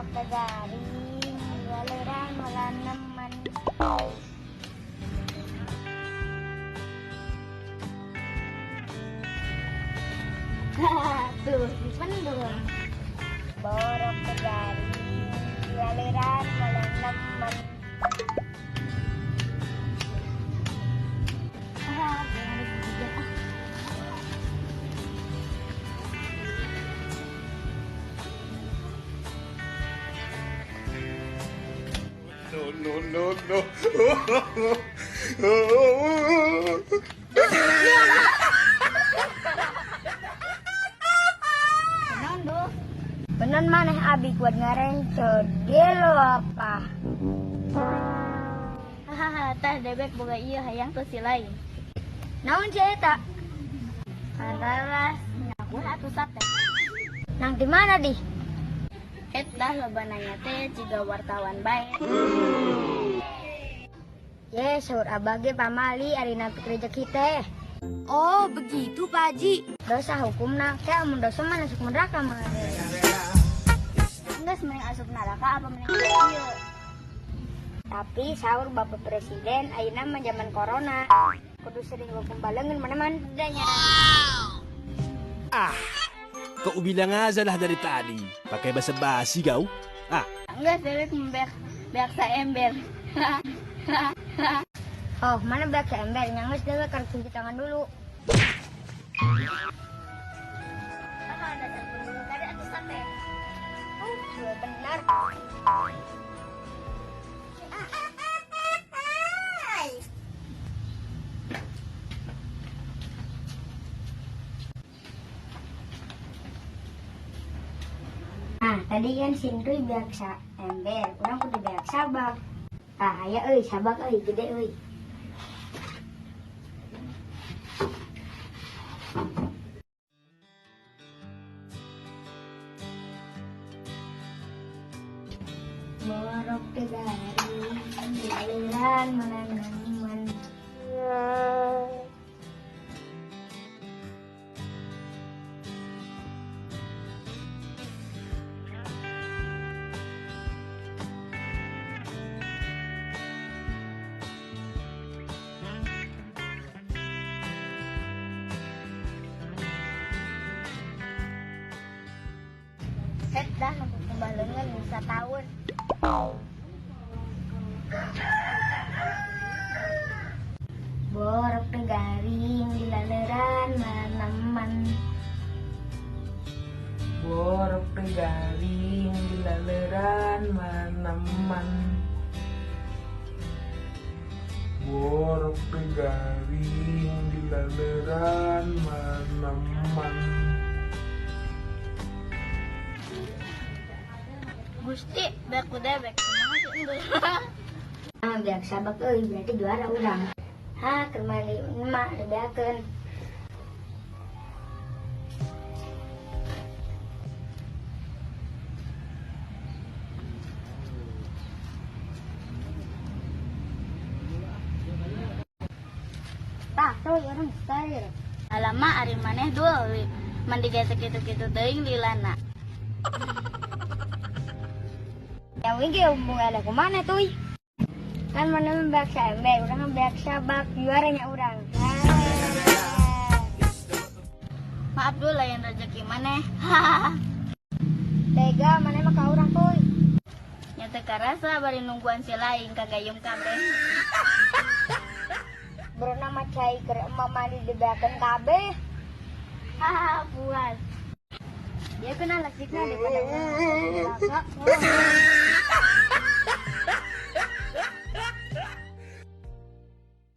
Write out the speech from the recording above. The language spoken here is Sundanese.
Borok teh garing, laleuran malaneman. Tuh, simpen dulu. Borok teh garing, laleuran malaneman. Ah, No, no, no, no. Benon duh. Benon maneh abi kuat ngarencot. Gelo apa? Hahaha, tah debek boga ieu hayang teu si lain. Naon sih eta? Kararas nyakuh atuh sate. Nang di mana di? Eta loba nanya teh jiga wartawan bae. Ye, saur abah ge pamali ari nampik rezeki teh. Oh, begitu Pak Haji. Dosa hukumna, teh amun dosa mah masuk neraka mah. Geus mending asup neraka apa mending asup ieu? Tapi saur Bapak Presiden ayeuna mah zaman corona. Kudu sering hukum balengan mana-mana nya. Ah, kau bilang aja lah dari tadi. Pakai basa-basi kau. Ah, Geus debek beak beak saember. Oh, mana beak ember? Nyangges dewek harus cuci tangan dulu. Apa ada telepon dulu tadi atuh sate. Oh, sudah benar. Nah, tadi kan Sintuy beak ember, urang kudu beak sabak. Ah, aya euy, sabak euy, gede euy. Borok teh garing, aliran mananeman. Het dah nu kumbah leungeun sataun. Borok teh garing, dilaleuran mananeman. Borok teh garing dilaleuran manaman. Borok teh garing dilaleuran manaman. Gusti, beak ku debek kumaha sih endul. Ah, beak sabak euy, berarti juara urang. Ha, keur mandi emak dibeakeun. Tah, tuh urang steril. Alama ari maneh dul mandi ge kitu-kitu teuing lilana. Yang ini hubungannya kemana tuh? Kan mana beak ember, urang beak sabak, juaranya urang. Maaf dul lain rezeki maneh. Tega mana mah ka urang tuh? Nya teu karasa bari nungguan si lain kagayung kabeh. Bro nama cai keur emak mandi dibeakeun kabeh. Hahaha, puas. Dia kena leksikna daripada urang.